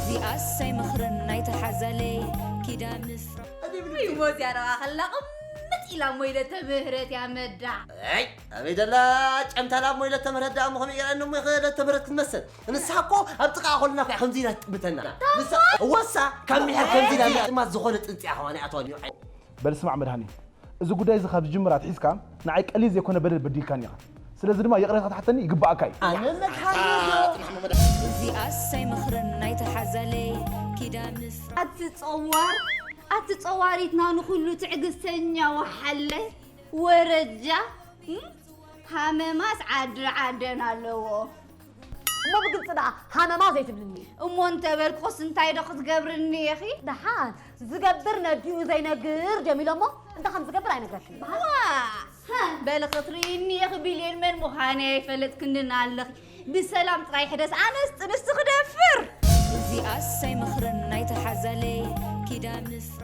እዚኣሰይ ምኽርን ናይቲ ሓዛለይ ኪዳን ምፍራ ይሞ እዚኣ ደኣ ከላ ቅምጥ ኢላ እሞ ኢለ ተምህረት እያ መዳ ኣይ ኣበይ ደላ ጨምታላ እሞ ኢለ ተምህረት ደኣ እሞ ከመይ ገይራ እሞ ኢለ ተምህረት ክትመስል ንሳ እኮ ኣብ ጥቃ ኮልና እኮ ከምዚ ኢላ ትጥምተና ንሳ ወሳ ካብ ሚሕር ከምዚ ኢላ ድማ ዝኾነ ጥንጽያ ከማን ኣትዋን እዩ በል ስማዕ መድሃኒ፣ እዚ ጉዳይ እዚ ካብ ዝጅምር ኣትሒዝካ ንዓይ ቀሊል ዘይኮነ በደል በዲልካኒ ኢኻ። ስለዚ ድማ ይቕሬታ ክትሓተኒ ይግባኣካ እዩ። ኣነ መድሃኒ እዚኣሰይ ምኽርን ናይቲ ሓዛለይ ኪዳን ምፍራ ኣቲ ጸዋር ኣቲ ጸዋሪትና ንኹሉ ትዕግስተኛ ወሓለ ወረጃ እም? ሃመማስ ዓዲ ዓደን ኣለዎ እሞ ብግልፂ ደኣ ሃመማ ዘይትብልኒ እሞ እንተበልኩስ እንታይ ዶ ክትገብርኒ ኢኺ ደሓን ዝገብር ነዲኡ ዘይነግር ጀሚሎ እሞ እንታይ ከም ዝገብር ኣይነግረክን ዋ! በሊ ክትርእይኒ ኢኺ ቢልዮን መን ምዃነይ ኣይፈለጥክንን ኣለኺ ብሰላም ጥራይ ሕደስ ኣነስ ጥንስቲ ክደፍር እዚኣሰይ ምኽርን ናይቲ ሓዛለይ ኪዳን ምፍራ